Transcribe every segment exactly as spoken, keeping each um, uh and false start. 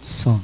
Song.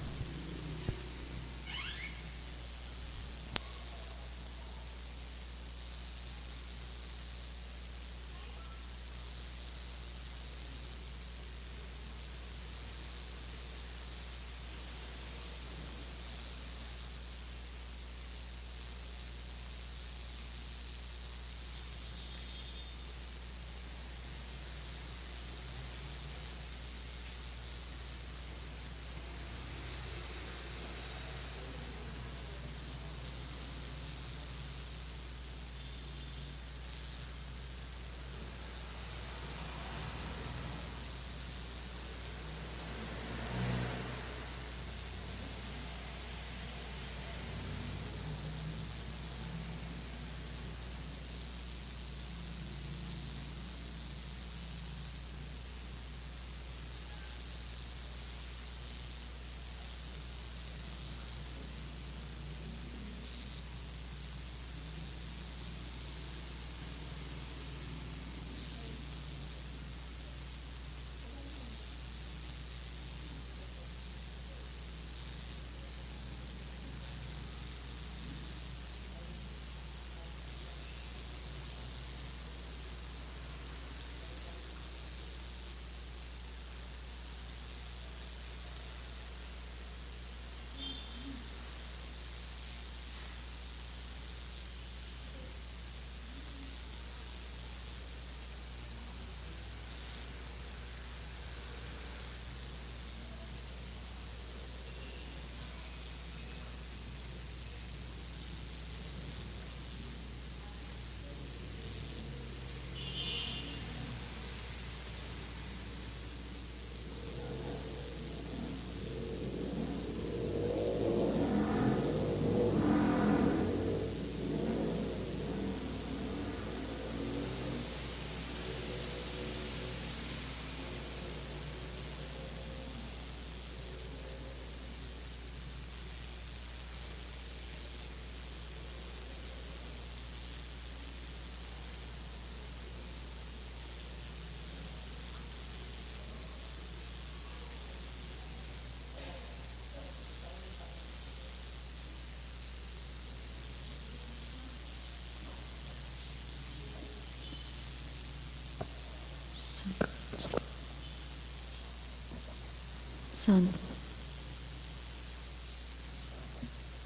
San.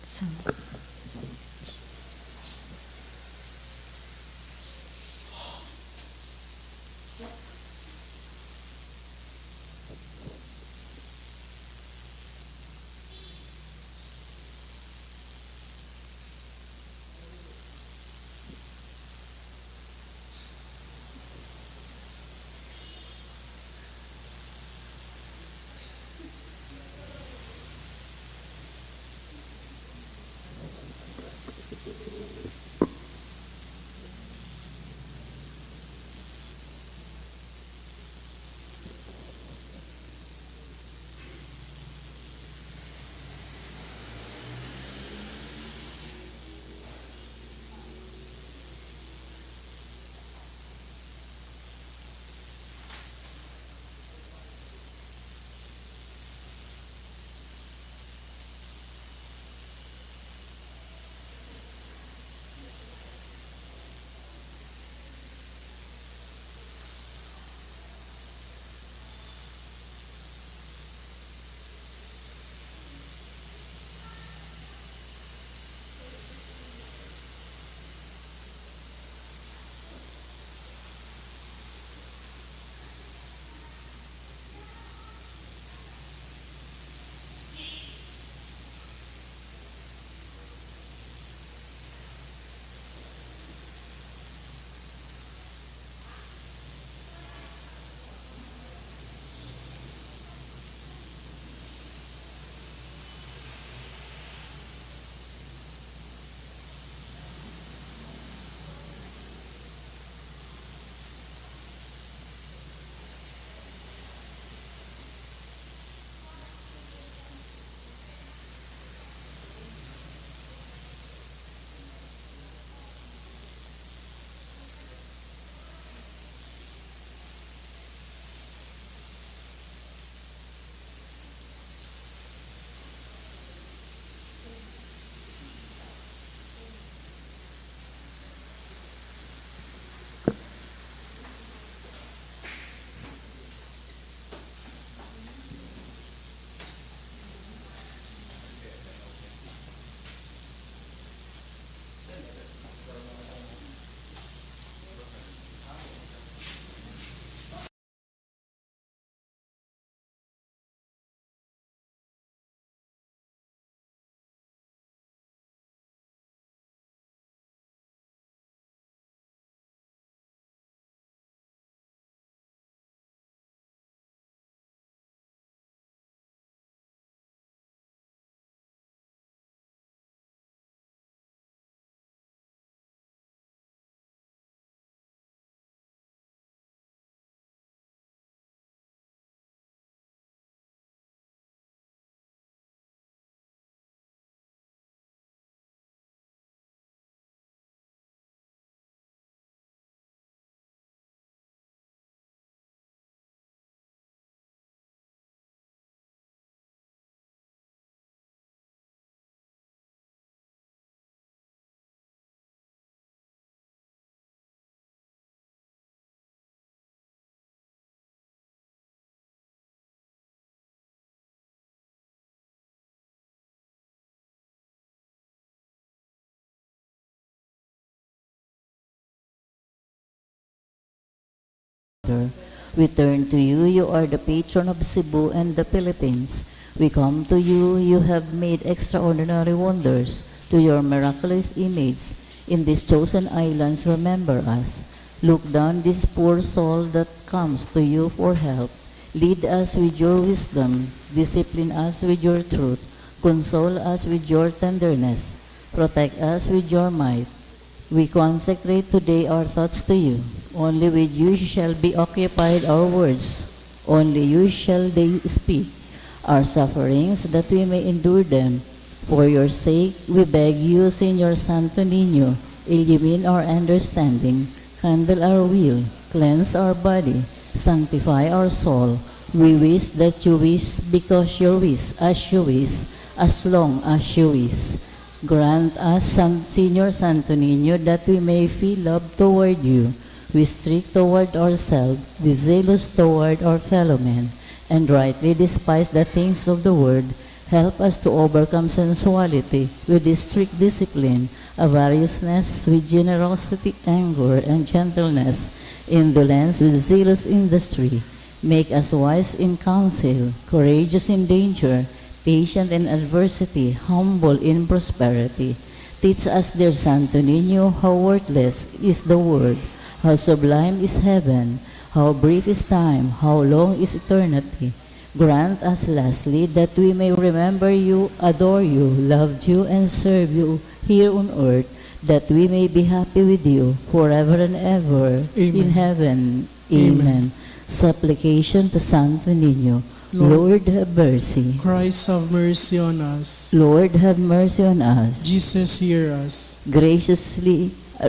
San. We turn to you, you are the patron of Cebu and the Philippines. We come to you, you have made extraordinary wonders. To your miraculous image, in these chosen islands, remember us. Look down this poor soul that comes to you for help. Lead us with your wisdom, discipline us with your truth, console us with your tenderness, protect us with your might. We consecrate today our thoughts to you. Only with you shall be occupied our words. Only you shall they speak our sufferings, that we may endure them. For your sake, we beg you, Señor Santo Niño, illumine our understanding, kindle our will, cleanse our body, sanctify our soul. We wish that you wish, because your wish, as you wish, as long as you wish. Grant us, San, Señor Santo Niño, that we may feel love toward you, be strict toward ourselves, be zealous toward our fellow men, and rightly despise the things of the world. Help us to overcome sensuality with strict discipline, avariciousness with generosity, anger and gentleness, indolence with zealous industry. Make us wise in counsel, courageous in danger, patient in adversity, humble in prosperity. Teach us, dear Santo Niño, how worthless is the world, how sublime is heaven, how brief is time, how long is eternity. Grant us, lastly, that we may remember you, adore you, love you, and serve you here on earth, that we may be happy with you forever and ever in Amen. Heaven. Amen. Amen. Supplication to Santo Niño. Lord, Lord, have mercy. Christ, have mercy on us. Lord, have mercy on us. Jesus, hear us. Graciously, uh,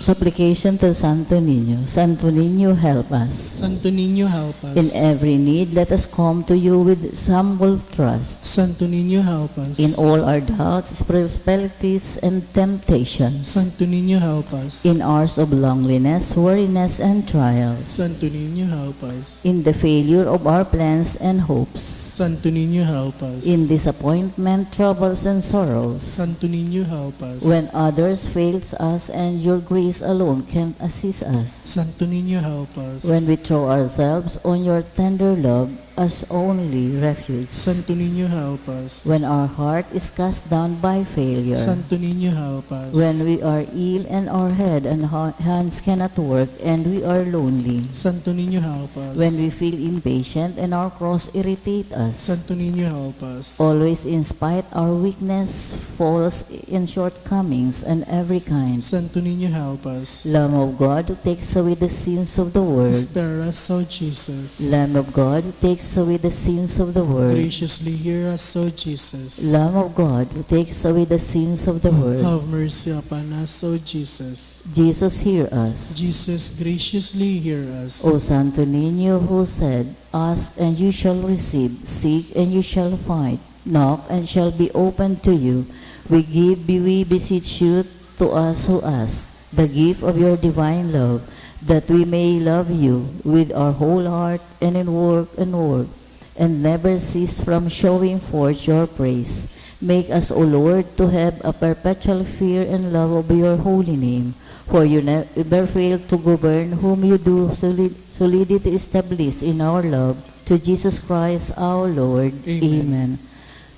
supplication to Santo Niño. Santo Niño, help us. Santo Niño, help us. In every need, let us come to you with humble trust. Santo Niño, help us. In all our doubts, perplexities, and temptations. Santo Niño, help us. In hours of loneliness, weariness, and trials. Santo Niño, help us. In the failure of our plans and hopes. Santo Niño, help us. In disappointment, troubles, and sorrows. Santo Niño, help us. When others fails us and your grace alone can assist us. Santo Niño, help us. When we throw ourselves on your tender love as only refuge. Santo Niño, help us. When our heart is cast down by failure. Santo Niño, help us. When we are ill and our head and ha-, hands cannot work and we are lonely. Santo Niño, help us. When we feel impatient and our cross irritate us. Santo Niño, help us. Always, in spite our weakness, faults, and shortcomings and every kind. Santo Niño, help us. Lamb of God, who takes away the sins of the world. Spare us, O Jesus. Lamb of God, who takes away the sins of the world. Graciously hear us, O Jesus. Lamb of God, who takes away the sins of the world. Have mercy upon us, O Jesus. Jesus, hear us. Jesus, graciously hear us. O Santo Niño, who said, "Ask and you shall receive, seek and you shall find, knock and shall be opened to you," we give, we beseech you, to us who ask, the gift of your divine love, that we may love you with our whole heart and in work and word, and never cease from showing forth your praise. Make us, O Lord, to have a perpetual fear and love of your holy name, for you never fail to govern whom you do soli-, solidly establish in our love, through Jesus Christ our Lord. Amen. Amen.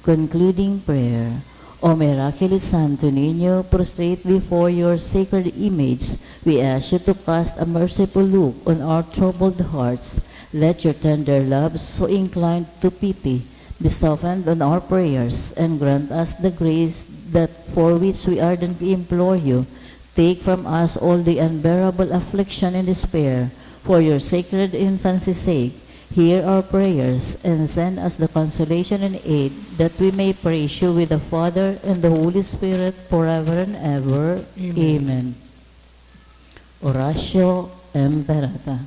Concluding prayer. O miraculous Santo Niño, prostrate before your sacred image, we ask you to cast a merciful look on our troubled hearts. Let your tender love, so inclined to pity, be softened on our prayers, and grant us the grace that for which we ardently implore you. Take from us all the unbearable affliction and despair, for your sacred infancy's sake. Hear our prayers, and send us the consolation and aid that we may praise you with the Father and the Holy Spirit forever and ever. Amen. Amen. Oratio Imperata.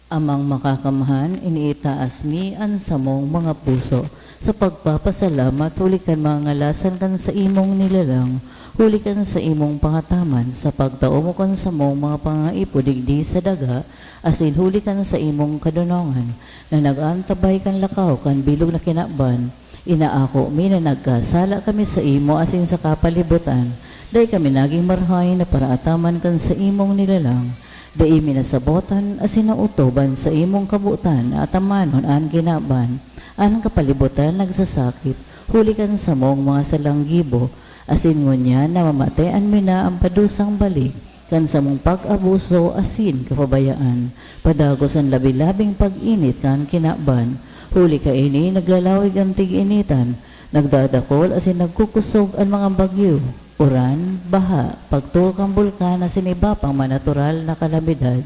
Amang Makakamhan, iniitaas mi an samong mga puso sa pagpapasalamat huli kan mga ngalasan kan saimong nilalang, huli kan saimong pangataman sa pagtao mo kan samong mga pangangaipo digdi sa daga, asin huli kan saimong kadonongan na nag-aantabay kan lakaw kan bilog na kinaban. Inaako mi na nagkasala kami saimo asin sa kapalibutan. Dai kami nagin marahay na paraataman kan saimong nilalang. Dai mi nasabotan asin naotob an saimong kabotan na atamanon an kinaban. An kapalibutan nagsasakit huli kan samong mga salang gibo, asin ngunyan namamate an mina an padusang balik kan samong pag-abuso asin kapabayaan. Padagos an labi-labing pag-init kan kinaban, huli kaini naglalawig an tig-initan, nagdadakol asin nagkukosog an mga bagyo, uran, baha, pagtuo kan bulkan asin iba pang mga natural na kalamidad.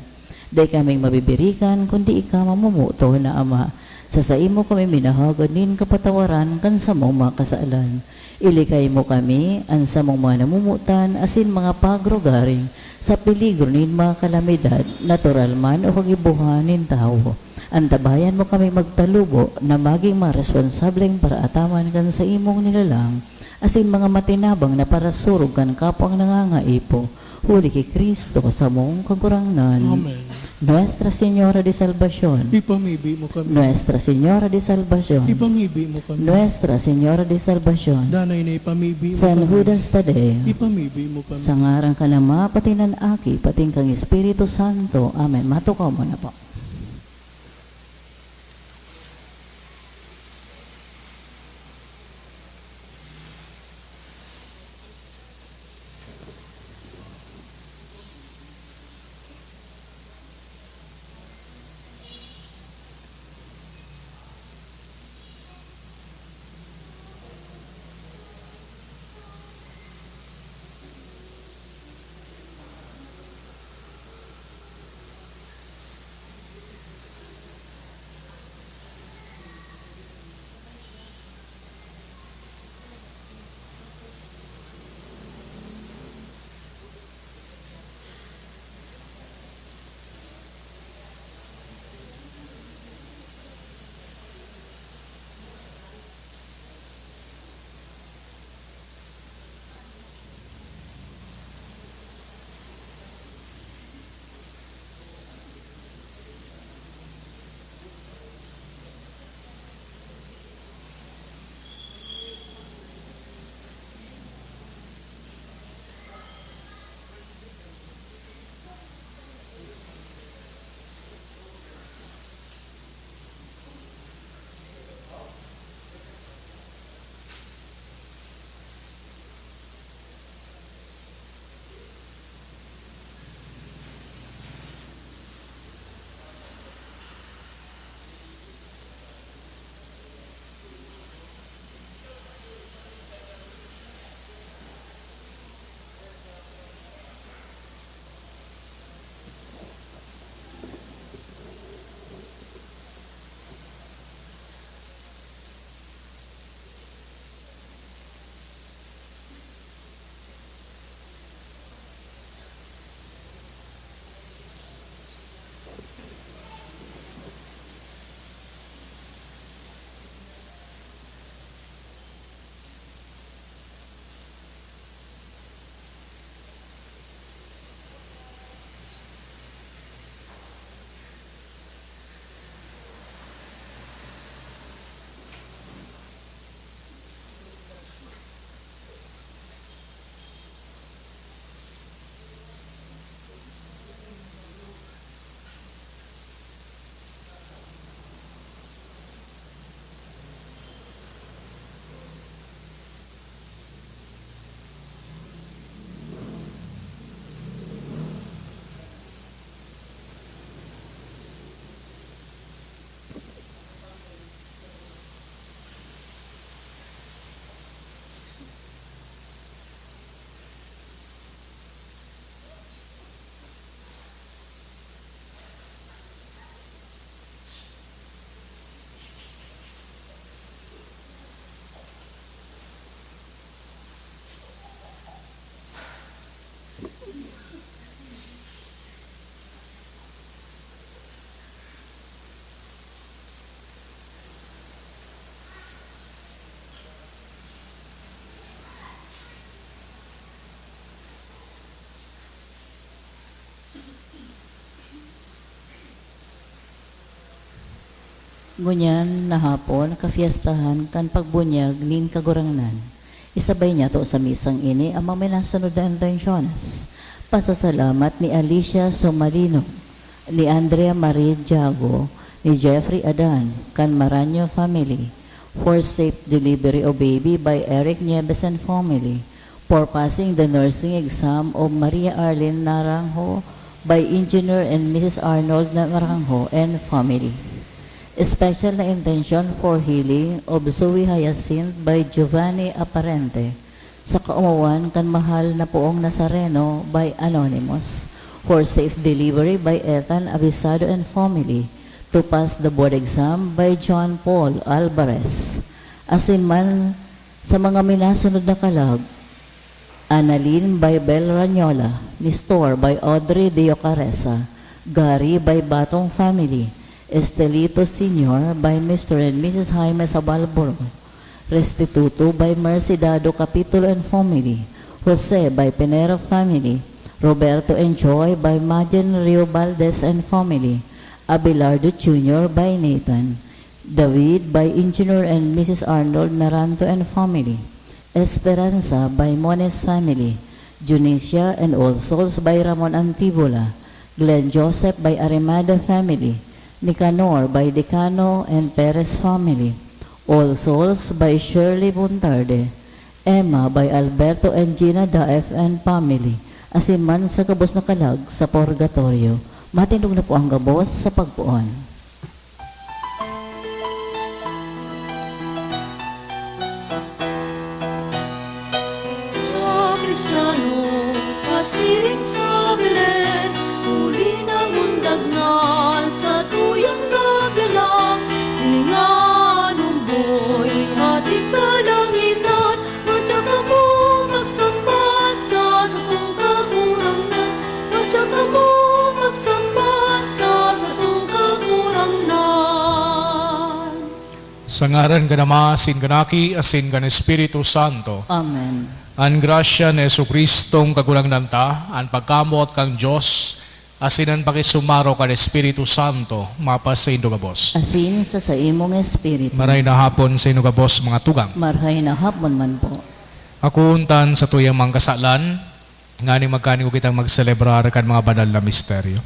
Dai kaming mabibirikan kundi ika, mamomoton na Ama. Sa saimo kami minahagad nin kapatawaran kan samong mga kasalan. Ilikay mo kami, an samong mga namomotan asin mga pagrugaring, sa peligro nin mga kalamidad, natural man o kagibohan nin tawo. Antabayan mo kami magtalubo na magin mga responsableng paraataman kan saimong nilalang, asin mga matinabang na parasurog kan kapwang nangangaipo, huli ki Cristo, samong Kagurangnan. Amen. Nuestra Señora de Salvacion. Ipamibi mo kami. Nuestra Señora de Salvacion. Ipamibi mo kami. Nuestra Señora de Salvacion. Danay na ipamibi mo San kami. Judas Tadeo. Ipamibi mo kami. Sa ngaran kan Ama, pati kan Aki, pati kan Espiritu Santo. Amen. Matukaw mo na po. Ngunyan na hapon, kafiestahan kan pagbunyag nin Kagurangnan. Isabay niyato sa misang ini an mga minasunod na intensyones. Pasasalamat ni Alicia Somalino, ni Andrea Marie Diago, ni Jeffrey Adan, kan Maranyo family, for safe delivery of baby by Eric Nieves and family, for passing the nursing exam of Maria Arlene Naranjo by Engineer and Missus Arnold Naranjo and family. Special na intention for healing of Zoe Hyacinth by Giovanni Aparente, sa kaomawan kan mahal na poong Nazareno by Anonymous, for safe delivery by Ethan Avisado and family, to pass the board exam by John Paul Alvarez. Asin man sa mga minasunod na kalag, Annalyn by Bel Ranyola, Nestor by Audrey de Ocareza, Gary by Batong family, Estelito Senior by Mister and Missus Jaime Sabalboro, Restituto by Mercy Dado Capitulo and family, Jose by Pinero family, Roberto and Joy by Majen Rio Valdez and family, Abelardo Junior by Nathan, David by Engineer and Missus Arnold Naranto and family, Esperanza by Mones family, Dionisia and All Souls by Ramon Antibola, Glenn Joseph by Arimada family, Nicanor by Decano and Perez family, All Souls by Shirley Bontarde, Emma by Alberto and Gina Daef and family, asin man sa gabos na kalag sa purgatorio. Matindog na po ang gabos sa pagpoon. Diya Kristiano, masiring sa Belen, huli na mundag na sa tuyang kapilan. Hilingan mo, boy, ating kalangitan, madya kamo magsambat sa satong Kagurangnan, madya kamo magsambat sa satong Kagurangnan. Sa ngaran kan Ama, asin kan Aki, asin kan Espiritu Santo. Amen. An grasya ni Jesu-Cristong Kagurangnan ta, an pagkamoot kan Dios, asin an pakisumaro kan Espiritu Santo, mapasaindo gabos. Asin sa saimong espiritu. Maray na hapon saindo gabos, mga tugang. Marhay na hapon man po. Akoon ta an satuyang mga kasalan, nganing magkaningo kitang magselebrar kan mga banal na misteryo.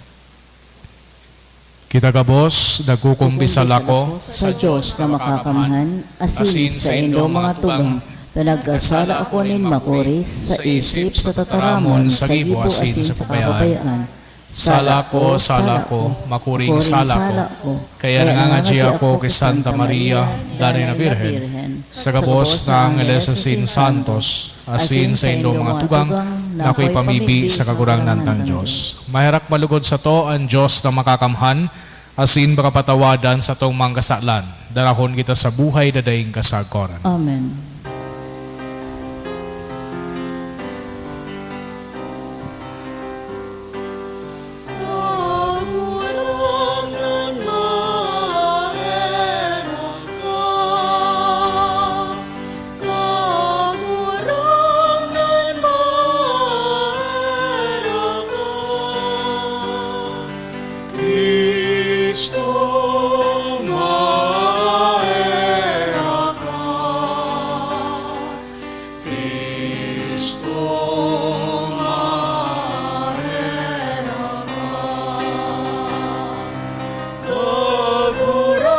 Kita gabos, nagkukumpisal ako sa Dios na makakamhan, asin saindo, mga tugang, ta nagkasala ako nin makuri sa isip, sa tataramon, sa gibo, asin sa kapabayaan. Sala ko, sala ko, makuring sala ko. Kaya nangangadyi ako ki Santa Maria, Danay na Birhen, sa gabos na angheles asin santos, asin saindong mga tugang, na akoy pamibi sa Kagurangnan tang Dios. Maherak malugod sato an Dios na makakamhan, asin pakapatawadan satong mga kasalan. Darahon kita sa buhay na daing kasagkoran. Amen. Cristo, maherak ka. Cristo, maherak ka. Kagurangnan,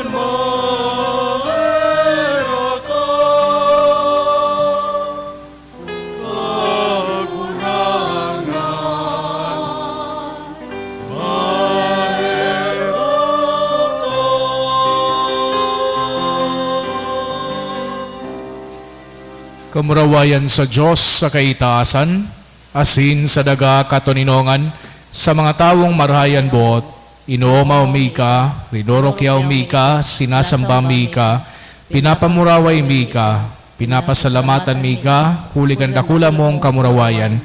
maherak ka. Kagurangnan, maherak ka. Kamurawayan sa Dios sa kaitaasan, asin sa daga katoninongan, sa mga tawong marahay an boot, inoomaw mi ka, rinurukyaw mi ka, sinasamba mi ka, pinapamuraway mi ka, pinapasalamatan mi ka, huli kan dakula mong kamurawayan.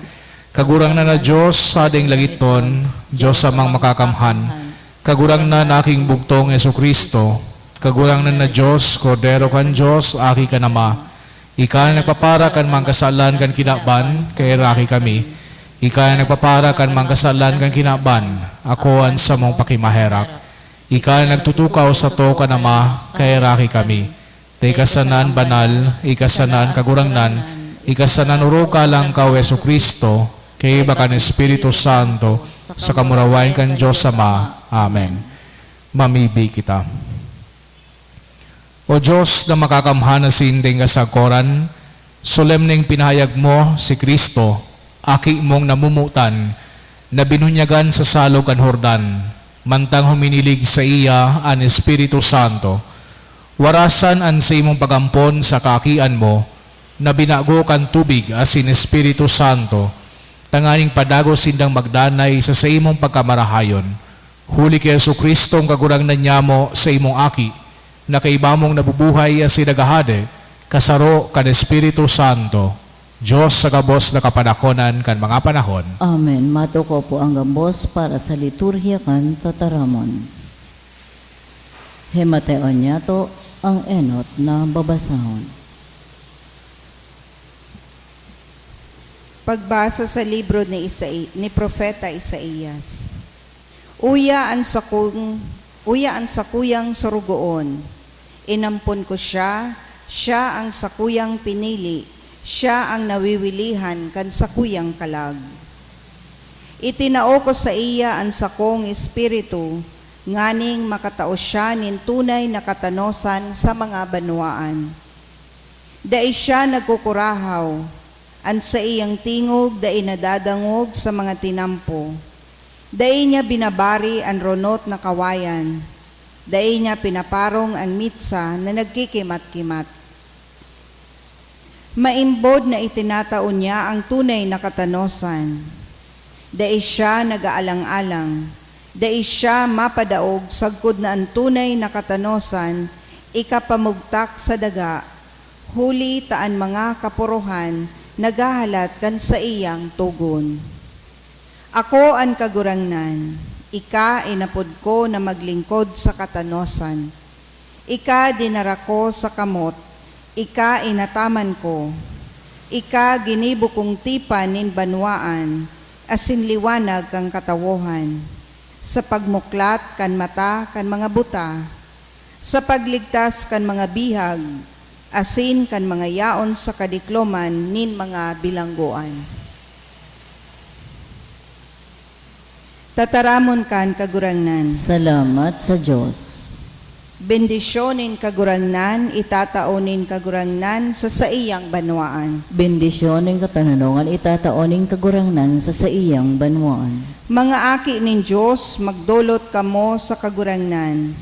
Kagurangnan na Dios, Hading langitnon, Dios Amang Makakamhan, Kagurangnan na Aking bugtong Jesu-Cristo, Kagurangnan na Dios, Kordero kan Dios, Aki kan Ama, ika na nagpapara kan mga kasalan kan kinaban, kaheraki kami. Ika na nagpapara kan mga kasalan kan kinaban, akoa an samong pakimaherak. Ika na nagtutukaw sato kan Ama, kaheraki kami. Ta ika sana an banal, ika sana an Kagurangnan, ika sana an orog kan Alangkaw Jesu-Cristo, Kaiba kan Espiritu Santo, sa kamurawayan kan Dios Ama. Amen. Mamibi kita. O Dios na makakamhan asin daing kasakoran, solemneng pinahayag mo si Cristo, Aki mong namumutan, na binunyagan sa salog kan Jordan, mantang huminilig saiya an Espiritu Santo. Warasan an saimong pag-ampon sa kaakian mo, na binago kan tubig asin Espiritu Santo, tanganing padagos sindang magdanay sa saimong pagkamarahayon. Huli ki Jesu-Cristo, an Kagurangnan nyamo, saimong Aki, na kaiba mong nabubuhay asin naghahade, kasaro kan Espiritu Santo, Dios sa gabos na kapanakonan kan mga panahon. Amen. Matukaw po ang gabos para sa liturhiya kan tataramon. Himateon niyato ang enot na babasahon. Pagbasa sa libro ni Isai-, ni Propeta Isaias. Uya an sakong, uya an sakuyang sorogoon. Inampon ko siya, siya ang sakuyang pinili, siya ang nawiwilihan kan sakuyang kalag. Itinao ko saiya an sakong espiritu, nganing makatao siya nin tunay na katanosan sa mga banwaan. Dai siya nagkukurahaw, an saiyang tingog dai nadadangog sa mga tinampo. Dai niya binabari an ronot na kawayan, dai niya pinaparong an mitsa na nagkikimat-kimat. Maimbod na itinatao niya ang tunay na katanosan. Dai siya nag-aalang-alang, dai siya mapadaog sagkod na an tunay na katanosan ikapamugtak sa daga, huli ta an mga kaporohan naghahalat kan saiyang togon. Ako an Kagurangnan, ika inapod ko na maglingkod sa katanosan. Ika dinara ko sa kamot, ika inataman ko. Ika ginibo kong tipan nin banwaan asin liwanag kan katawohan, sa pagmuklat kan mata kan mga buta, sa pagligtas kan mga bihag, asin kan mga yaon sa kadikloman nin mga bilanggoan. Tataramon kan Kagurangnan. Salamat sa Dios. Bendisyon nin Kagurangnan itatao nin Kagurangnan sa saiyang banwaan. Bendisyon nin katononongan itatao nin Kagurangnan sa saiyang banwaan. Mga aki nin Dios, magdolot kamo sa Kagurangnan.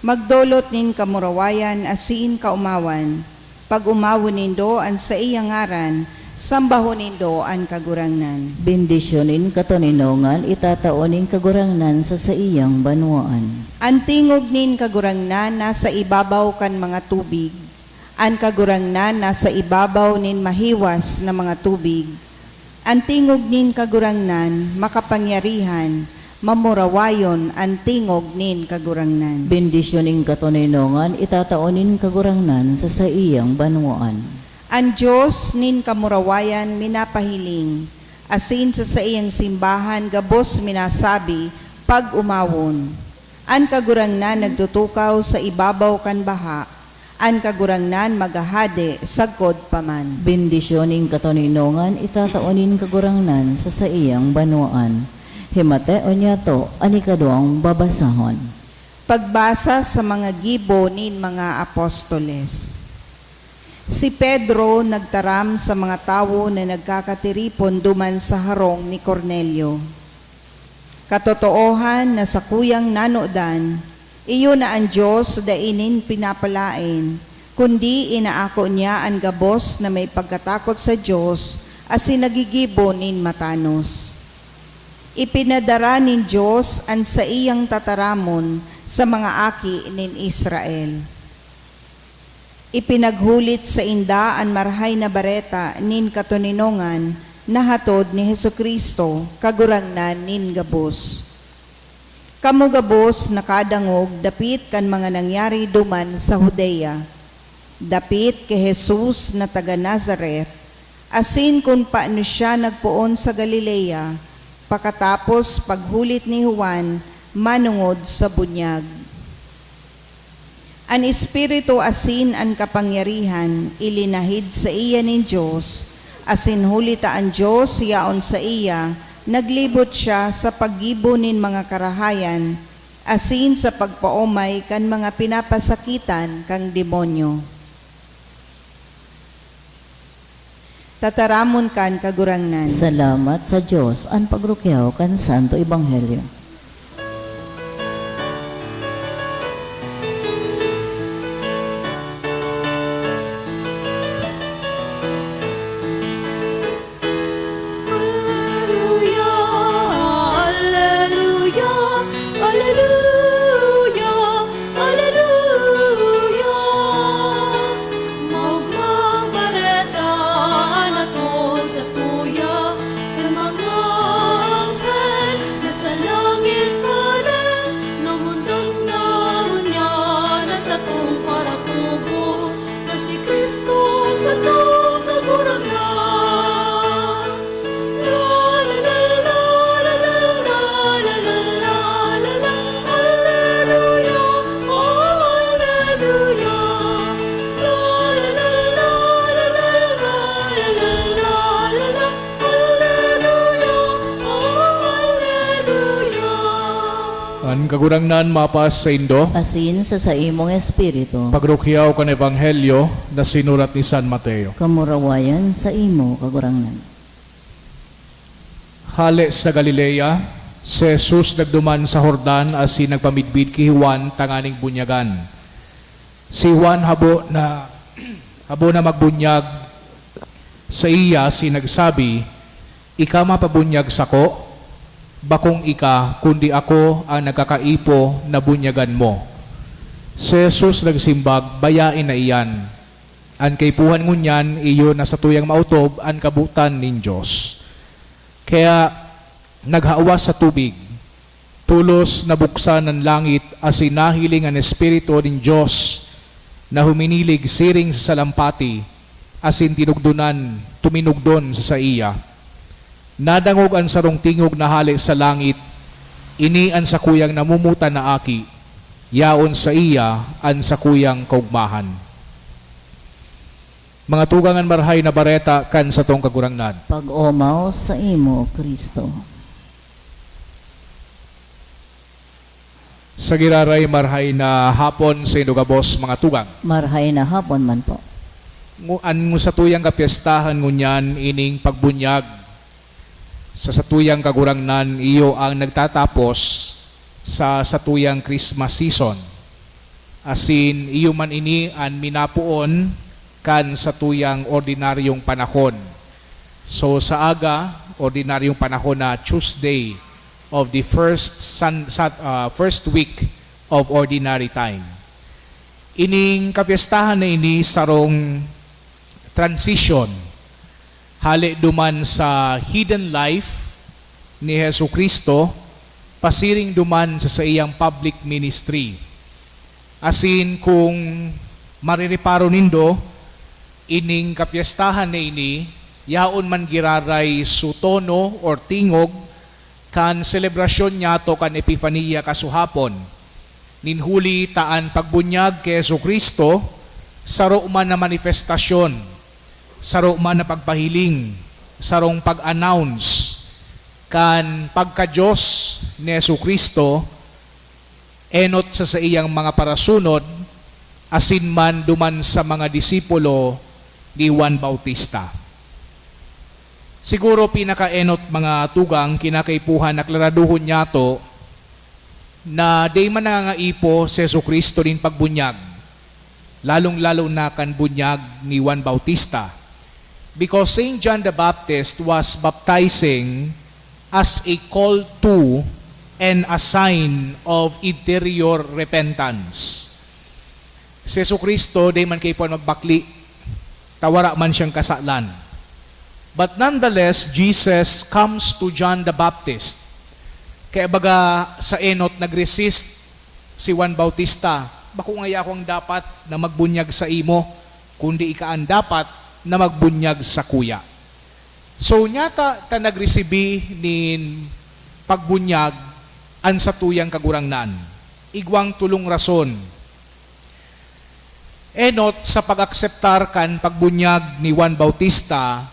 Magdolot nin kamurawayan asin kaomawan. Pag-omawon nindo an saiyang ngaran, sambahon nindo an Kagurangnan. Bendisyon nin katoninongan itatao nin Kagurangnan sa saiyang banwaan. An tingog nin Kagurangnan nasa ibabaw kan mga tubig. An Kagurangnan nasa ibabaw nin mahiwas na mga tubig. An tingog nin Kagurangnan makapangyarihan, mamurawayon an tingog nin Kagurangnan. Bendisyon nin katoninongan itatao nin Kagurangnan sa saiyang banwaan. An Dios nin kamurawayan minapahiling, asin sa saiyang simbahan gabos minasabi, "Pag-omawon." An Kagurangnan nagtutukaw sa ibabaw kan baha, an Kagurangnan maghahade sagkod pa man. Bendisyon nin katoninongan itatao nin Kagurangnan sa saiyang banwaan. Himateon niyato an ikaduwang babasahon. Pagbasa sa mga gibo nin mga apostoles. Si Pedro nagtaram sa mga tawo na nagkakatiripon duman sa harong ni Cornelio. Katotoohan na sakuyang nanodan, iyo na an Dios dai nin pinapalaen, kundi inaako niya an gabos na may pagkatakot sa Dios asin nagigibo nin matanos. Ipinadara nin Dios an saiyang tataramon sa mga aki nin Israel. Ipinaghulit sainda an Marahay na Bareta nin katoninongan na hatod ni Jesu-Cristo, Kagurangnan nin gabos. Kamo gabos nakadangog dapit kan mga nangyari duman sa Judea, dapit ki Jesus na taga Nazaret, asin kun paano siya nagpoon sa Galilea, pakatapos paghulit ni Juan manongod sa bunyag. An Espiritu asin an kapangyarihan ilinahid saiya nin Dios, Asin huli ta an Dios yaon saiya, naglibot siya sa paggibo nin mga karahayan, asin sa pagpaomay kan mga pinapasakitan kan demonyo. Tataramon kan Kagurangnan. Salamat sa Dios, an pagrukyaw kan Santo Ebanghelyo. Aleluya, aleluya, aleluya, aleluya. Maogmang bareta an aton satuya, kan mga anghel na sa langit kanan, namundag na ngunyan an satong paratubos, na si Cristo satong Kagurangnan. La, la, la, la, la, la, la, la, la, la, la, la, la, aleluya, oh, aleluya. La, la, la, la, la, la, la, la, la, la, la, la, aleluya, oh, aleluya. An Kagurangnan mapas saindo. Asin sa saimong espiritu. Pagrukyaw kan Ebanghelyo na sinurat ni San Mateo. Kamurawayan saimo, Kagurangnan. Hale sa Galilea, si Jesus nagduman sa Jordan asin nagpamidbid ki Juan tanganing bunyagan. Si Juan habo na, habo na magbunyag saiya asin nagsabi, "Ika mapabunyag sako? Bakong ika, kundi ako an nagkakaipo na bunyagan mo." Si Jesus nagsimbag, "Bayae na iyan. An kaipuhan ngunyan iyo na satuyang maotob an kabotan nin Dios." Kaya naghawas sa tubig. Tolos nabuksan an langit asin nahiling an Espiritu nin Dios na huminilig siring sa salampati asin tinugdonan, tuminugdon sa saiya. Nadangog an sarong tingog na hale sa langit, "Ini an sakuyang namomotan na Aki, yaon saiya an sakuyang kaogmahan." Mga tugang, an Marahay na Bareta kan satong Kagurangnan. Pag-omaw saimo, Cristo. Sa giraray, marahay na hapon saindo gabos, mga tugang. Marahay na hapon man po. Ngu-, an satuyang kapyestahan ngunyan ining pagbunyag sa satuyang Kagurangnan, iyo ang nagtatapos sa satuyang Christmas season. Asin iyo man ini an minapoon kan satuyang ordinaryong panahon. So, sa aga, ordinaryong panahon na Tuesday of the first sun-, sat-, ah, first week of ordinary time. Ining kapyestahan na ini sarong transition hale duman sa hidden life ni Jesu-Cristo pasiring duman sa saiyang public ministry. Asin kung marireparo nindo, ining kapyestahan na ini, yaon man giraray su tono or tingog kan selebrasyon nyato kan Epifania kasuhapon. Nin huli ta an pagbunyag ki Jesu-Cristo, saro man na manifestasyon, saro man na pagpahiling, sarong pag-announce kan pagka-Dios ni Jesu-Cristo, enot sa saiyang mga parasunod, asin man duman sa mga disipulo ni Juan Bautista. Siguro pinakaenot, mga tugang, kinakaipuhan na klaradohon nyato na dai man nangangaipo si Jesu-Cristo nin pagbunyag, lalong-lalo na kan bunyag ni Juan Bautista, because Saint John the Baptist was baptizing as a call to and a sign of interior repentance. Si Jesu-Cristo dai man kaipuhan magbakle, ta wara man siyang kasalan. But nonetheless, Jesus comes to John the Baptist. Kaya baga sa enot, nag-resist si Juan Bautista, "Bako ngaya ako ang dapat na magbunyag saimo, kundi ika an dapat na magbunyag sakuya." So, nyata ta nagresibi nin pagbunyag an satuyang Kagurangnan. Igwang tolong rason. Enot, sa pag-akseptar kan pagbunyag ni Juan Bautista,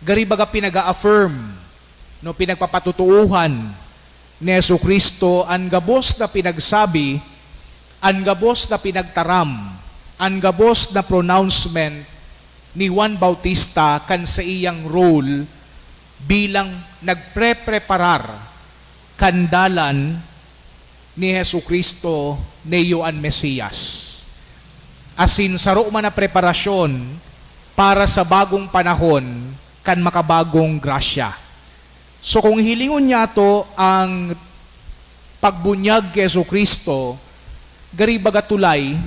Gari baga pinag-a-affirm, no, pinagpapatotoohan ni Jesu-Cristo an gabos na pinagsabi, an gabos na pinagtaram, an gabos na pronouncement ni Juan Bautista kan saiyang role bilang nagprepreparar kan dalan ni Jesu-Cristo na iyo an Mesiyas. Asin saro man na preparasyon para sa bagong panahon kan makabagong grasya. So, kung hilingon niyato ang pagbunyag ki Jesu-Cristo, gari baga tulay,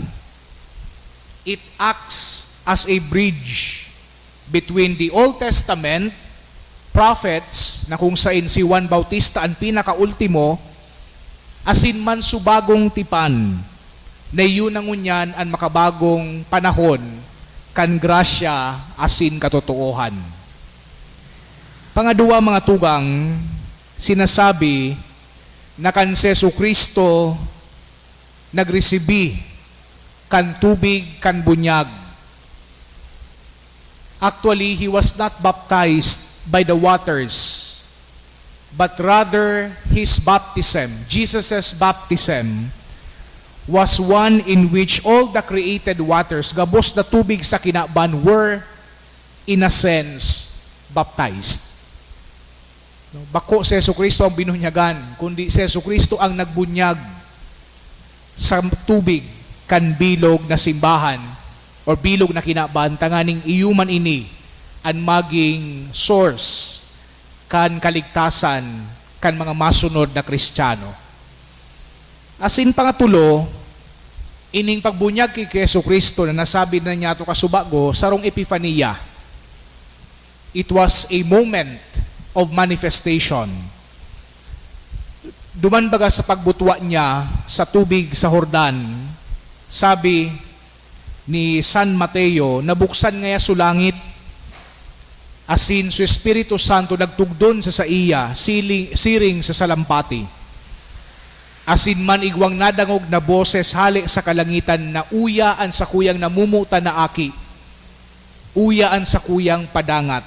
it acts as a bridge between the Old Testament prophets, na kung sain si Juan Bautista an pinakaultimo, asin man sa bagong tipan, na iyo na ngunyan an makabagong panahon kan grasya asin katotoohan. Pangadwa, mga tugang, sinasabi na kan si Jesu-Cristo nagresibi kan tubig kan bunyag. Actually, he was not baptized by the waters, but rather his baptism, Jesus' baptism, was one in which all the created waters, gabos na tubig sa kinaban, were, in a sense, baptized. No? Bako si Jesu-Cristo ang binunyagan, kundi si Jesu-Cristo ang nagbunyag sa tubig kan bilog na simbahan or bilog na kinaban, tanganing iyo man ini an maging source kan kaligtasan kan mga masunod na Kristiyano. Asin pangatulo, ining pagbunyag ki Jesu-Cristo na nasabi na niyato kasubago, sarong epifania. It was a moment of manifestation. Duman baga sa pagbutwa niya sa tubig sa Jordan, sabi ni San Mateo, nabuksan ngaya so langit, asin so Espiritu Santo nagtugdon sa saiya, sili-, siring sa salampati. Asin man igwang nadangog na boses hale sa kalangitan na, "Uya an sakuyang namomotan na Aki, uya an sakuyang padangat."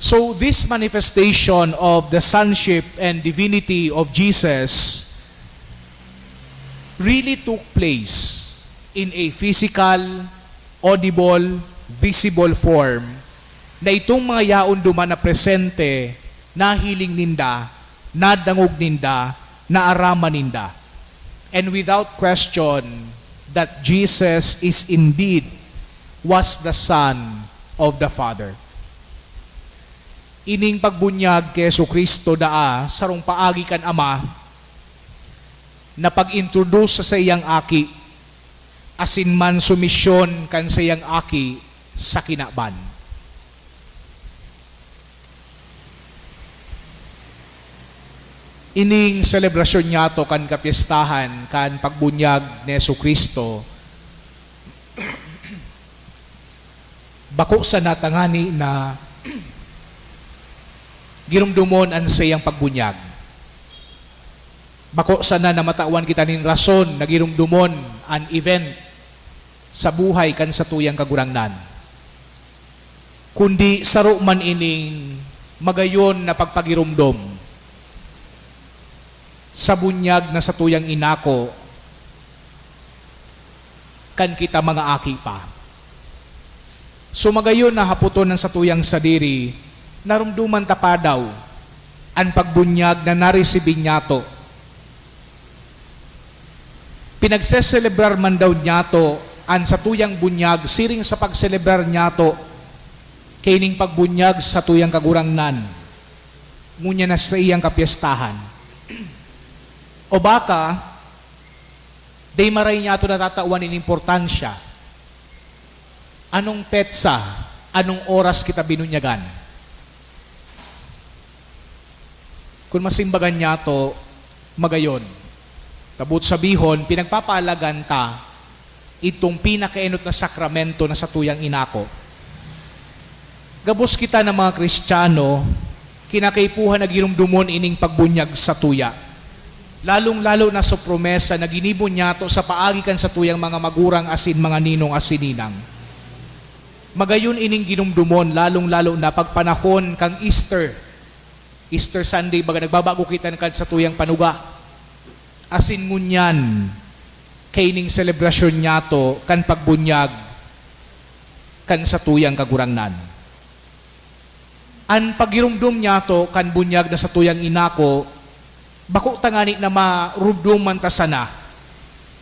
So, this manifestation of the sonship and divinity of Jesus really took place in a physical, audible, visible form, na itong mga yaon duman na presente, nahiling ninda, nadangog ninda, naaraman ninda. And without question, that Jesus is indeed was the Son of the Father. Ining pagbunyag ki Jesu-Cristo daa sarong paagi kan Ama na pag-introduce sa saiyang Aki, asin man sumisyon kan saiyang Aki sa kinaban. Ining selebrasyon niyato kan kapyestahan kan pagbunyag ni Jesu-Cristo, bako sana tangani na giromdomon an saiyang pagbunyag. Bako sana na matawan kita nin rason na giromdomon an event sa buhay kan satuyang Kagurangnan, kundi saro man ining magayon na pagpagiromdom sa bunyag na satuyang inako kan kita mga aki pa. So, magayon na hapoton an satuyang sadiri, naromdoman ta pa daw an pagbunyag na naresibi niyato? Pinagseselebrar man daw niyato an satuyang bunyag siring sa pagselebrar niyato kaining pagbunyag sa satuyang Kagurangnan, ngunyan na saiyang kapyestahan? O baka, dai maray niyato natatawan nin importansya anong petsa, anong oras kita binunyagan? Kun masimbagan niyato, magayon. Kabot sabihon, pinagpapaalagan ta itong pinakaenot na sakramento na satuyang inako. Gabos kita na mga Kristiyano, kinakaipuhan na giromdomon ining pagbunyag satuya, lalong-lalo na sa promesa na ginibo niyato sa paagi kan satuyang mga magurang asin mga ninong asin ninang. Magayon ining ginumdumon, lalong-lalo na pagpanahon kan Easter. Easter Sunday, baga nagbabago kita kan satuyang panuga. Asin ngunyan, kaining selebrasyon niyato kan pagbunyag kan satuyang Kagurangnan. An pagiromdom niyato kan bunyag na satuyang inako, bako tangani na maromdom man ta sana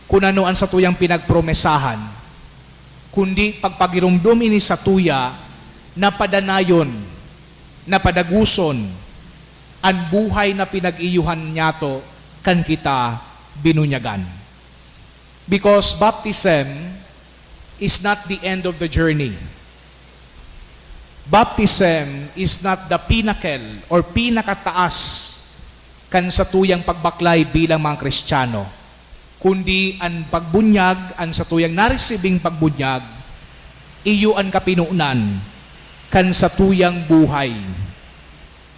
kun ano an satuyang pinagpromesahan, kundi pagpagiromdom ini satuya na padanayon, na padagoson an buhay na pinag-iyohan niyato kan kita binunyagan. Because baptism is not the end of the journey. Baptism is not the pinnacle or pinakataas kan satuyang pagbaklay bilang mga Kristiyano, kundi an pagbunyag, an satuyang naresibing pagbunyag, iyo an kapinonan kan satuyang buhay,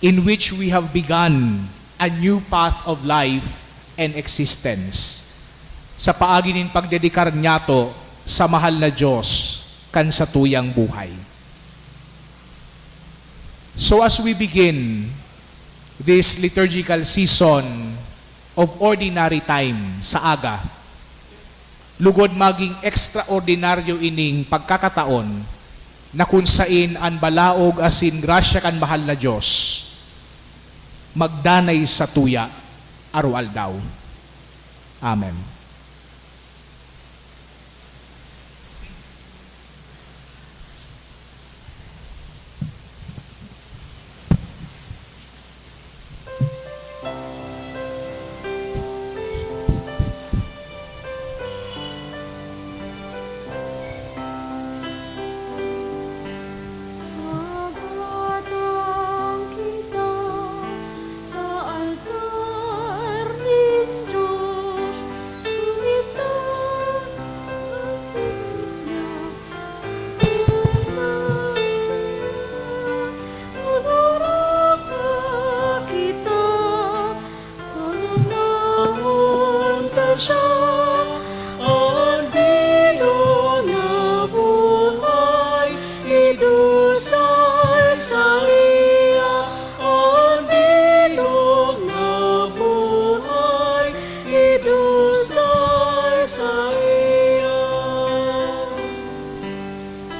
in which we have begun a new path of life and existence, sa paagi nin pagdedikar niyato sa mahal na Dios kan satuyang buhay. So, as we begin this liturgical season of ordinary time sa aga, lugod maging ekstraordinaryo ining pagkakataon na kun sain an balaog asin grasya kan mahal na Dios magdanay satuya aroaldaw. Amen. Magatang kita sa altar nin Dios, ngunit an pagkaigit niya,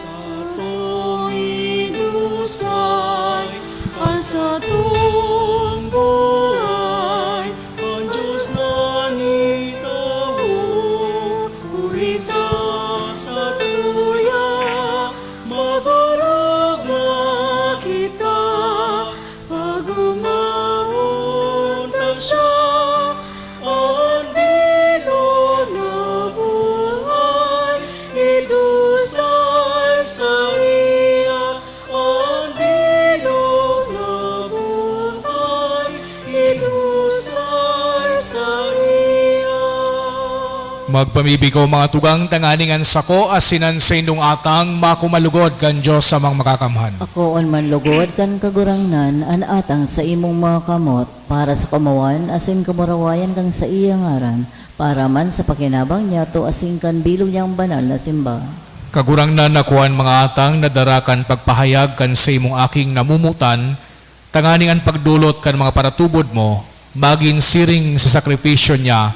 Satong idusay an satong buhay, an Dios na nitawo, huli sa satuya, mabarog na kita. Pagomahon ta siya, an bilog na buhay, idusay saiya, an bilog na buhay, idusay saiya. Magpamibi ko, mga tugang, tanganing an sako asin an saindong atang makumalugod kan Dios Amang Makakamhan. Akoon man lugod kan Kagurangnan an atang sa imong mga kamot, para sa kaomawan asin kamurawayan kan saiyang ngaran, para man sa pakinabang niyato asin kan bilog niyang banal na simbahan. Kagurangnan, ako an mga atang na dara kan pagpahayag kan saimong Aking namumutan, tanganing an pagdolot kan mga paratubod mo magin siring sa sakripisyo niya,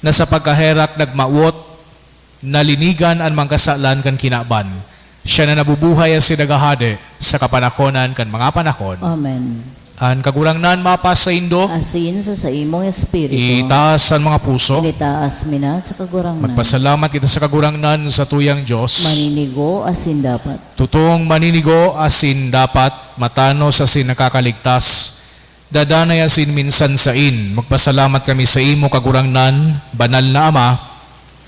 na sa pagkaherak nagmawot na linigan an mga kasalan kan kinaban. Siya na nabubuhay asin naghahade sa kapanakonan kan mga panahon. Amen. An Kagurangnan mapasaindo. Asin sa saimong espiritu. Itaas an mga puso. Initaas mi na sa Kagurangnan. Magpasalamat kita sa Kagurangnan, satuyang Dios. Maninigo asin dapat. Totoong maninigo asin dapat, matanos asin nakakaligtas, dadanay asin minsan sain. Magpasalamat kami saimo, Kagurangnan, Banal na Ama,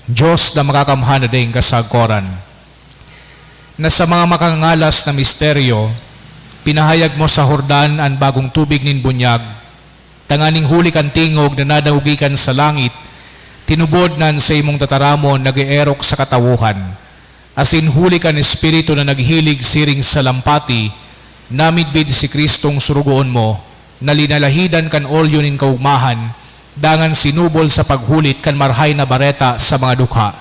Dios na Makakamhan na daing kasagkoran, na sa mga makangangalas na misteryo, pinahayag mo sa Jordan an bagong tubig nin bunyag, tanganing huli kan tingog na nadangog gikan sa langit, tinubod na an saimong tataramon nag-eerok sa katawohan. Asin huli kan Espiritu na naghilig siring sa lampati, namidbid si Cristong surugoon mo, na linalahidan kan olyo nin kaogmahan, dangan sinubol sa paghulit kan Marahay na Bareta sa mga dukha.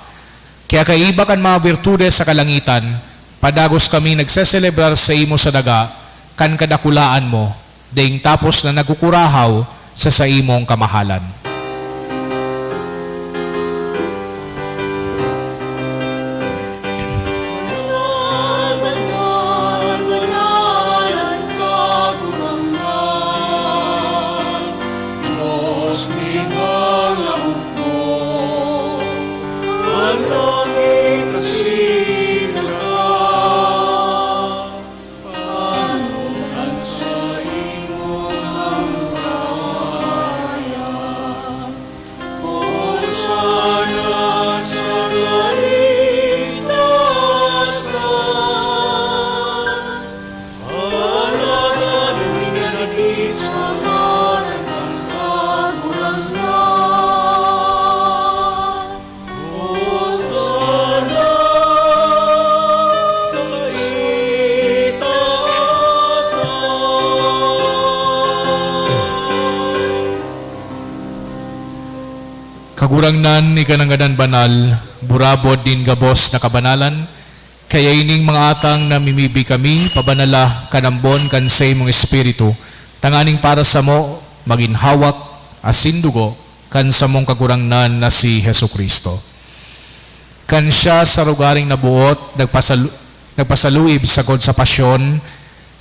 Kaya kaiba kan mga birtudes sa kalangitan, Padagos kami nagseselebrar saimo sa daga kan kadakulaan mo, daing tapos na nagkukurahaw sa saimong kamahalan. Diyos nin mga hukbo, an langit asin daga, ano kan saimo ang kaya. Hosana sa kaitaasan. Alagad an minadapit sa ngaran kan Kagurangnan. Hosana sa kaitaasan. Kagurangnan, ika na ngadan banal, burabod nin gabos na kabanalan, kaya ining mga atang namimibi kami, pabanala kan ambon kan saimong Espiritu, tanganing para samo magin hawak asin dugo kan samong Kagurangnan na si Jesu-Cristo. Kan siya sa rogaring naboot, nagpasalu-, nagpasaluib sagkod sa pasyon,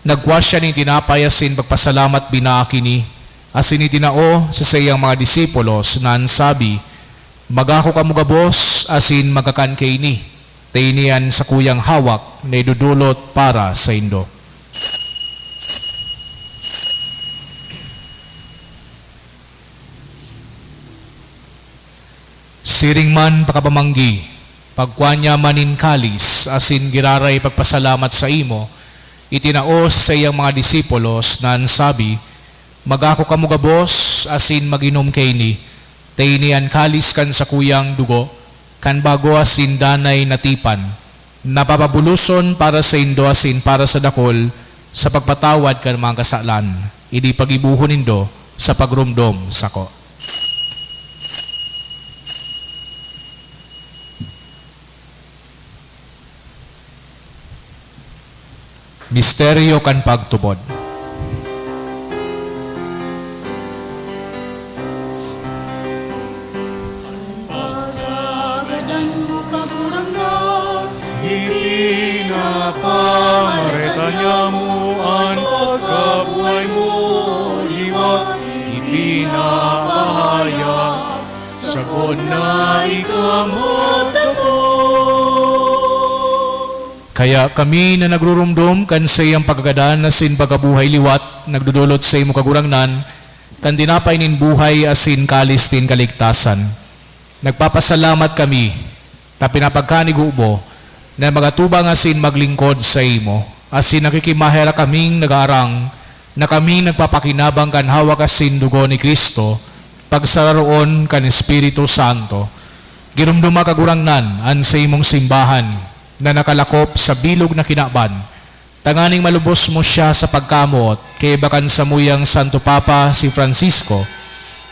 nagkua siya nin tinapay asin pagpasalamat binaak ini, asin itinao sa saiyang mga disipulos na an sabi, "Magako kamo gabos asin magkakan kaini, ta ini an sakuyang hawak na idodolot para saindo." Siring man pakapamanggi, pagkua niya man nin kalis asin giraray pagpasalamat saimo, itinao sa saiyang mga disipulos na an sabi, "Magako kamo gabos asin mag-inom kaini, ta ini an kalis kan sakuyang dugo, kan bago asin danay na tipan, na papabuloson para saindo asin para sa dakul sa pagpatawad kan mga kasalan. Ini paggibohon nindo sa pagromdom sako." Misteryo kan pagtubod. Pagkagadan mo, Kagurangnan, ipinapamareta niamo an pagkabuhay mo liwat, ipinapahayag sagkod na ika magdatong. Kaya kami na nagruromdom kan saiyang pagkagadan asin pagkabuhay liwat, nagdodolot saimo, Kagurangnan, kan tinapay nin buhay asin kalis nin kaligtasan. Nagpapasalamat kami ta pinapagkanigo mo na mag-atubang asin maglingkod saimo, asin nakikimaherak kaming nag-aarang na kami nagpapakinabang kan hawak asin dugo ni Cristo, pagsararoon kan Espiritu Santo. Giromdoma, Kagurangnan, an saimong simbahan na nakalakop sa bilog na kinaban, tanganing malubos mo siya sa pagkamoot, kaiba kan samuyang Santo Papa, si Francisco,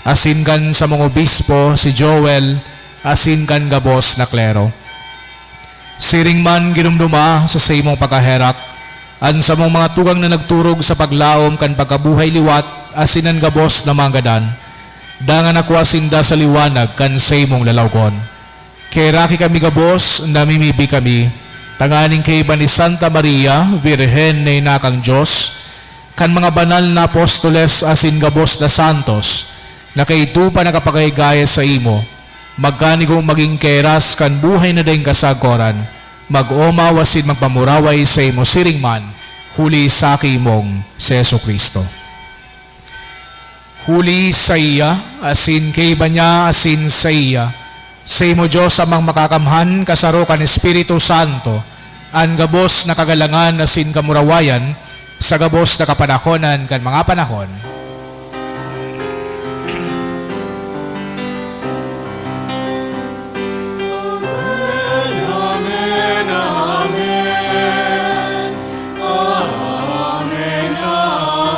asin kan samong obispo, si Joel, asin kan gabos na klero. Siring man, giromdoma sa saimong pagkaherak an samong mga tugang na nagturog sa paglaom kan pagkabuhay liwat asin an gabos na mga gadan, dangan nakua sinda sa liwanag kan saimong lalawgon. Kaheraki kami gabos, namimibi kami, tanganing kaiba ni Santa Maria, Birhen na ina kan Dios, kan mga banal na apostoles asin gabos na santos, na kaidto pa nakapagahigaya saimo, magkanigo magin kahiras kan buhay na daing kasagkoran, mag-omaw asin magpamuraway saimo siring man, huli sa aki mong si Jesu-Cristo. Huli saiya, asin kaiba niya, asin saiya, saimo, Dios Amang Makakamhan, kasaro kan Espiritu Santo, an gabos na kagalangan asin kamurawayan, sa gabos na kapanahonan kan mga panahon. Amen, amen, amen. Amen, amen.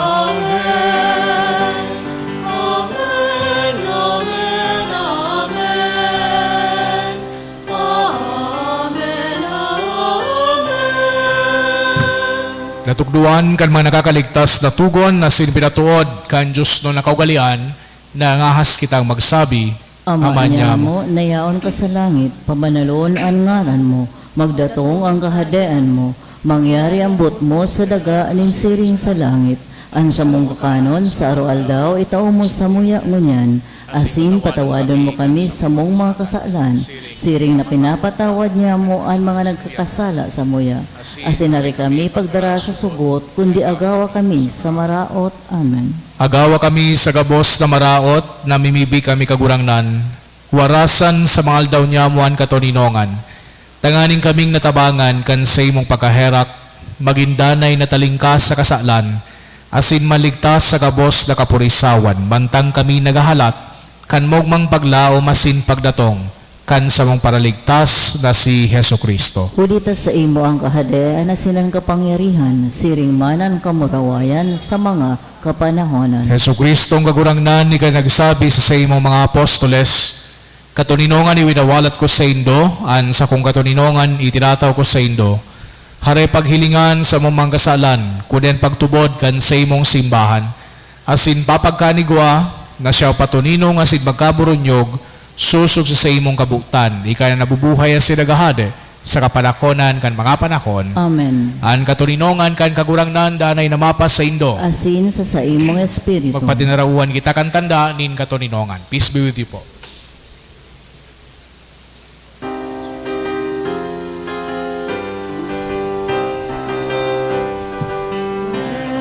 Amen, amen, amen. Amen, amen. Natukdoan kan mga nakakaligtas na tugon asin pinatuod kan diosnon na kaugalean, nangahas kitang magsabi, Ama Ama niamo, niamo, na yaon ka sa langit, pabanalon an ngaran mo, magdatong an kahadean mo, mangyari an boot mo sa daga nin siring sa langit. An samong kakanon sa aroaldaw itao mo samuya ngunyan, asin patawadon mo kami sa mong mga kasalan, siring na pinapatawad niamo an mga nagkakasala samuya. Asin hari kami pagdara sa sugot, kundi agawa kami sa maraot. Amen. Agawa kami sa gabos na maraot, namimibi kami, Kagurangnan, warasan sa mga aldaw niamo an katoninongan, tanganing kaming natabangan kan saimong pagkaherak, magin danay na talingkas sa kasalan, asin maligtas sa gabos na kapurisawan, mantang kami naghahalat kan mogmang paglaom asin pagdatong kan samong Paraligtas na si Jesu-Cristo. Huli ta saimo an kahadean asin an kapangyarihan, siring man an kamurawayan sa mga kapanahonan. Jesu-Cristo, ang Kagurangnan, ika nagsabi sa saimong mga apostoles, "Katoninongan iwinawalat ko saindo, an sakong katoninongan itinataw ko saindo." Hare paghilingan sa mga kasalan, kundi an pagtubod kan saimong simbahan, asin papagkanigwa na siya patoninong asin magkaburunyog sosog sa saimong kabotan, ika na nabubuhay asin naghahade sa kapanakonan kan mga panahon. Amen. An katoninongan kan Kagurangnan danay na mapasaindo. Asin sa saimong espiritu. Magpatinarawan kita kan tanda nin katoninongan. Peace be with you po.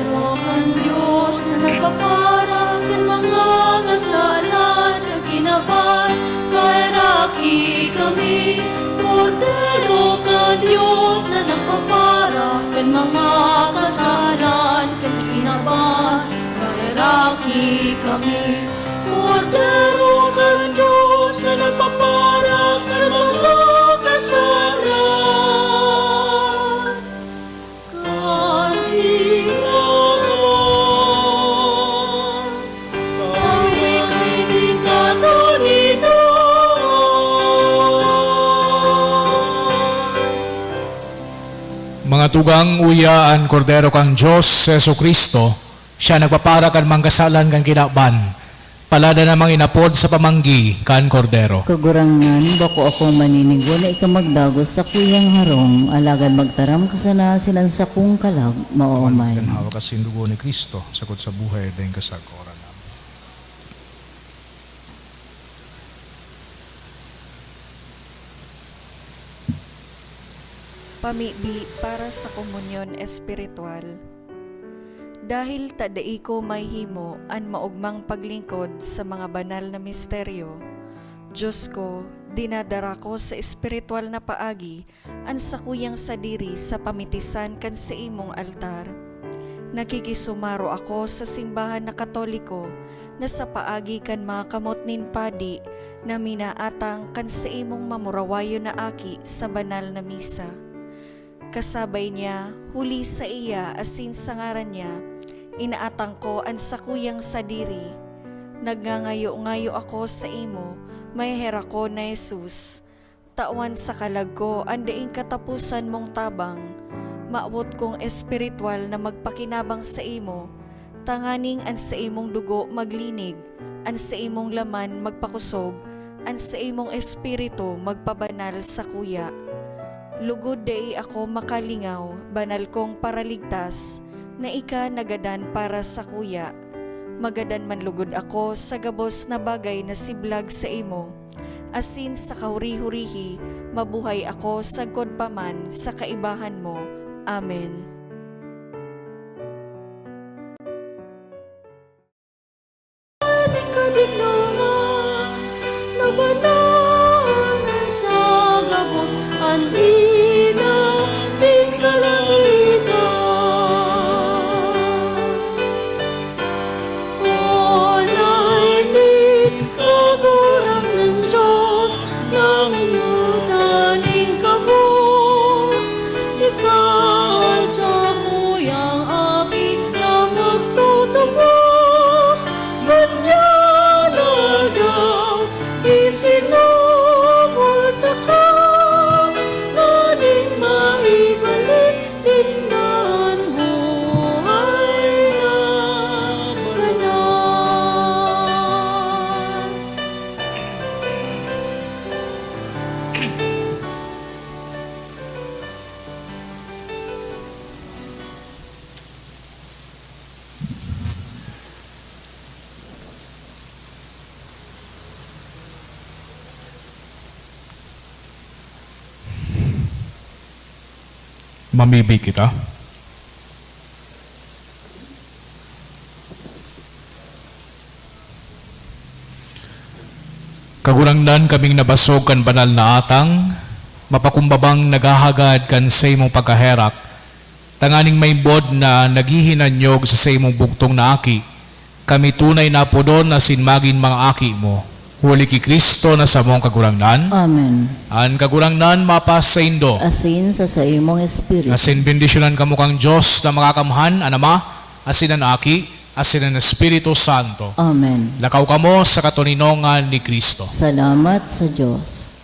Kordero kan Dios na nagpapara kan mga kasalan kan kinaban, kaheraki kami. Kordero kan Dios na nagpapara kan mga kasalan kan kinaban, kaheraki kami. Kordero kan Dios na nagpapara kan mga kasalan kan kinaban, kami nin katoninongan. Mga tugang, uya an Kordero kan Dios, si Jesu-Cristo, siya nagpapara kan mga kasalan kan kinaban. Palada namang inapod sa pamanggi kan Kordero. Kagurangnan, bako akong maninigo na ika magdagos sa sakuyang harong, alagad magtaram ka sana asin an sakong kalag maoomay. Kan hawak asin dugo ni Cristo, sakot sa buhay daing kasagkoran. Pamibi para sa komunyon espiritual. Dahil ta dai ko mahihimo an maogmang paglingkod sa mga banal na misteryo, Dios ko, dinadara ko sa espiritual na paagi an sakuyang sadiri sa pamitisan kan saimong altar. Nakikisumaro ako sa simbahan na Katoliko na sa paagi kan mga kamot nin padi na minaatang kan saimong mamurawayon na aki sa banal na misa. Kasabay niya, huli saiya asin sa ngaran niya, inaatang ko an sakuyang sadiri. Nagngangayo-ngayo ako saimo, maheherak ko na Jesus, tawan sa kalag ko an daing kataposan mong tabang. Mawot kong espiritual na magpakinabang saimo, tanganing an saimong dugo maglinig, an saimong laman magpakosog, an saimong espiritu magpabanal sakuya. Lugod dai ako makalingaw, banal kong Paraligtas, na ika nagadan para sakuya. Magadan man lugod ako sa gabos na bagay na siblag saimo, asin sa kahuri-hurihi, mabuhay ako sagkod pa man sa kaibahan mo. Amen. Ning kadigloman, nabanal na sa gabos an ina ning kalangitan. Alay ni Kagurangnan Dios, nangunguta ning gabos, ika an sakuyang aki na magtutubos. Ngunyan aldaw, isinubol taka na Mamibi kita. Kagurangnan, kaming nabasog kan banal na atang, mapakumbabang naghahagad kan saimong pagkaherak, tanganing maimbod na naghihinanyog sa saimong bugtong na aki, kami tunay na apodon asin magin mga aki mo. Huli ki Cristo na samong Kagurangnan. Amen. An Kagurangnan mapasaindo. Asin sa saimong espiritu. Asin bendisyonan kamo kan Dios na Makakamhan, an Ama, asin an Aki, asin an Espiritu Santo. Amen. Lakaw kamo sa katoninongan ni Cristo. Salamat sa Dios.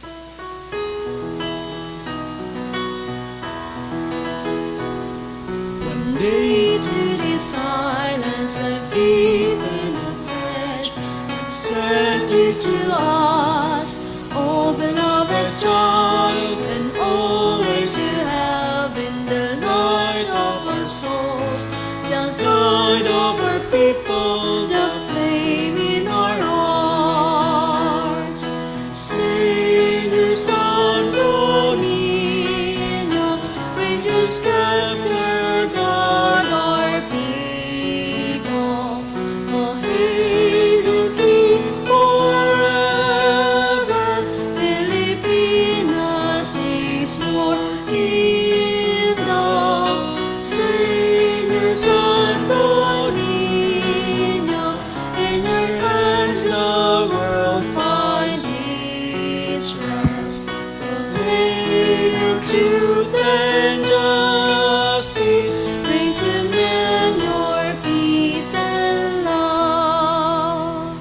One day to these islands have given a pledge, and sent you to us, O beloved child, and always you have been the light of our souls, the guide of our people, the flame in our hearts. Savior Santo Niño, with your scepter guard our people. Mahiduki forever, Filipinas is your kingdom. Savior Santo Niño, in your hands the world finds its rest. Proclaim your truth and justice. Bring to men your peace and love.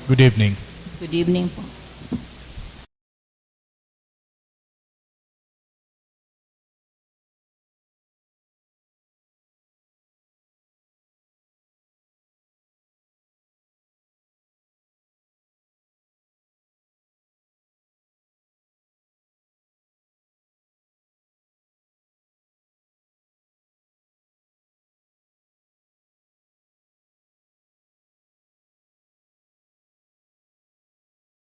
Good evening. Good evening po.